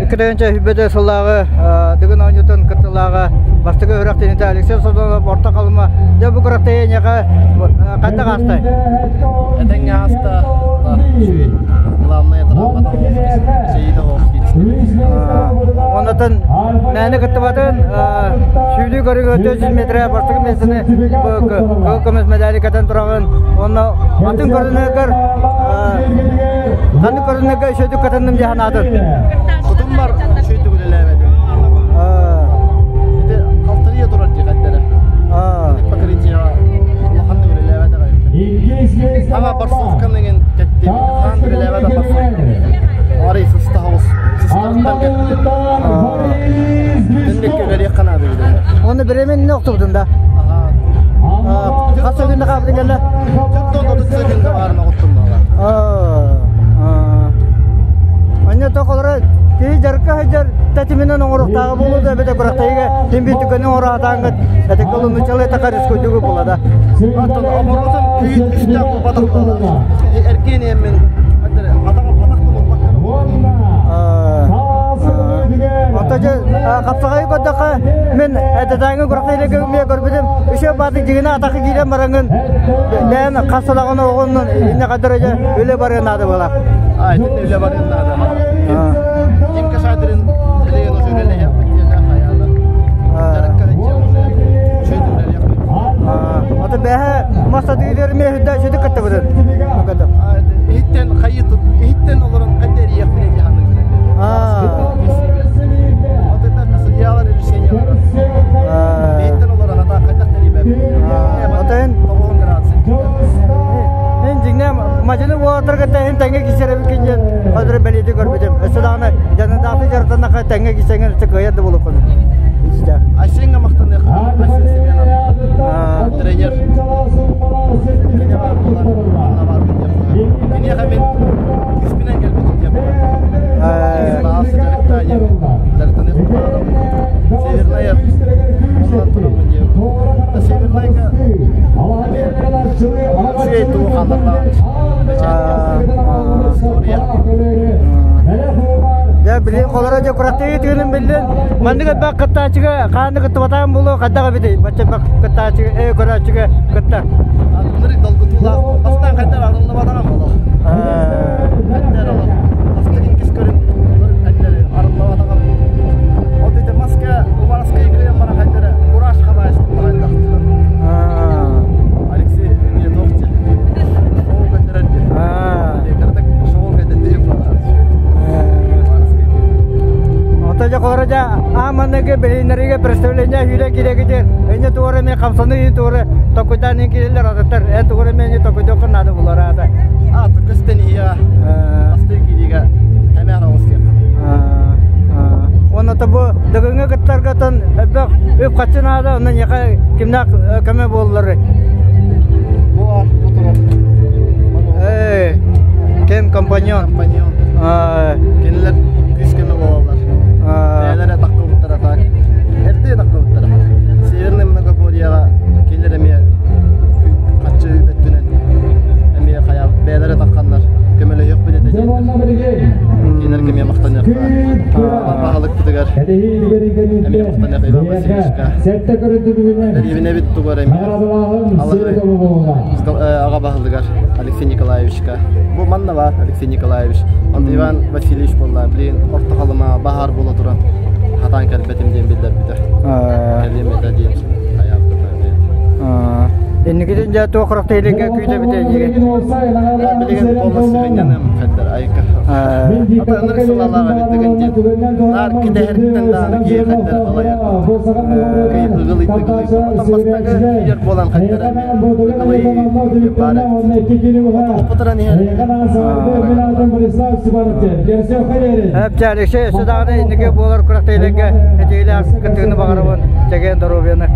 2020 сыллааҕы Дыгын оонньуутун кыттыылааҕа бастакы үөрэх тиһинтэ Алексей Созонов Орто Халыма дьэ бу күрэхтэһии эйиэхэ хайдах ааста? Этэҥҥэ ааста. Үчүгэй. Главное травмата эчэйиитэ суох кииристибит. Оннотон мээнэ кыттыбатын сүүрүү көрүҥэ 400 метрэ бастакы миэстэни кыһыл көмүс медали кэтэн тураҕын. Онно атын көрүҥнэргэр ханнык көрүҥнэргэ үчүгэйдик кытынным дии санаатын? Тутуммар үчүгэйдик үлэлээбэтим. Ити халтарыйа турар дии хаддара. Покрытиеҕа улаханнык үлэлээбэтэх эбиппин. Ама борсовкам деген кэттим. Хаан үлэлээбэтэх борсовкам. Арай сыста хаус. Сыстарыттан кэттим. Тэннекке үлэлиэх наада эбит. Оны беременне охтубутун да? Хас күннэ хаалбытын кэллэ? 430 күнгэ баарына оттум Анньа тоқолоро киһи жарка сылдьар тэтиминэн оҥоруохтааҕа буолуо да эбэтэ күрэхтэһиигэ син биир түгэни оҥоро сатааҥҥыт этиккэ нуччалыы такар искуйдугу була да. Оттон оборотун күйүн үстээх буолбатах буолла. Эркиэн иэммин атаҕым атахпын ылбакка. Ото дьэ хапсаҕайы көрдөххө мин эдэтээҥи күрэхтэһиилэргэ эмиэ көрбүтүм үчүгэй баатык дьигинэ атахы киирэн бараҥҥын бэйэн хас сылаҕын оҕоннун иннэ хадара дьэ үлэ барыан наада буолар. А, итиннэ үлэ барыан наада. Димка Шадрин билигин уже үлэлэһиэхпит диэтэ хайаана. Дьарыкка сылдьан уже үчүгэй үлэлиэхпит. Ото бэһэ мастадыылар эмиэ үрдэ үчүгэй кыттыбытын. Иһиттэн хайы иһиттэн олорон хайда эрийиэхпин дии саныыбын. Судьялар решениялара. Иһиттэн олорон ата хайдах тэрийбэппин. Отон 90 градус. Мен дьиҥнээх мадьыны уолаттарга тэһин тэҥҥэ кисэрэбиккин диэн хадыры бэлиэтии көрбүтүм. Өссө даҕаны дьаныдаахты дьарыктаннахха тэҥҥэ кисэҥин өссө кыайар да буолуоххун. Айсеҥҥа махтаныах. Айсен Семенов. Тренер. Кини баар буолар. Манна баарбын диэн. Киниэхэ мин күүспүнэн кэлбитим диэн Баҕас дьарыктаа диэн дьарыктаныах баҕарабын. Северная оннан тураммын диэн. Севернайга эмиэ үчүгэй тугу хааллардаҕын история. Дьэ билигин холоро дьэ кураттыы тыынын биллин. Маннык элбэх кыттааччыга хаанны кыттыбатаан буолуо хайдах эбитий? Бачча элбэх кыттааччыга, көрөөччүгэ кытта. Ынырык долгутуулаах. Бастаан хайдах арыллыбатаҕым олох. Хайдах олох. Бастакы иккис көрүҥ хайдах арыллыбатаҕым. Ол ити маска Уваровскай кыайан баран хайдах кураж хабаайыстым хайдах. Алексей эмиэ туох дии. Шоу көтөрөр дии. Кыратык шоу көтөрдүү буолар. Уваровскай Ото дьэ холоро дьэ ааманыгы билиннэригэ представление сүүрэн киирэгитир. Энньэ туора эмиэ хамсаныы туора токуйдаан иһин киирэллэр атыттар. Эн тугура эмиэ токуйдуоххун наада булар аата. А, көстөн иһиэҕэ. Бастыҥ киириигэ эмээх оҕус диэх. Уонна бу Дыгыҥҥа кыттаргатын элбэх үп-харчы наада, онно эйиэхэ кимнээх көмө буолларый? Бу бу турар. Э, ким компаньон? Компаньон. Кинилэр күүс көмө буолаллар. Бэйэлэрэ таххыбыттара так. Эрдэ таххыбыттара. Северный многоборьеҕа кинилэр эмиэ харчы өттүнэн эмиэ хайа бэйэлэрэ тахханнар көмөлөһүөхпүт этэ диэннэр. Кинилэргэ эмиэ махтаныахха. Баһылыкпытыгар эмиэ махтаныах Иван Васильевичка. Дэриэбинэбит тугар эмиэ аҕа баһылыгар Алексей Николаевичка. Бу манна баар Алексей Николаевич. Онто Иван Васильевич буолла, блин, Орто Халыма баһаар буола туран хатаан кэлбэтим диэн биллэрбитэ. Кэлиэм этэ диэн хайаабыта Инникитин дьэ туох харахтыылыга күүтэбит эйиги? Билигин полностью сынньаныам хайдар айка. Ата ынырык сылалаах эбит дыгын диэн. Наар китэһэриттэн даҕаны киһи хайдар алайар. Кый ыгылый тыгылый. Отон бастакы киирэр буолан хайдар ыгылый баар эбит. Опутуран иһэр. Эп Алексей өссө даҕаны инники буолар күрэхтэһиилэргэ этиилээх кыттыыны баҕарабын. Чэгиэн доруобуйаны.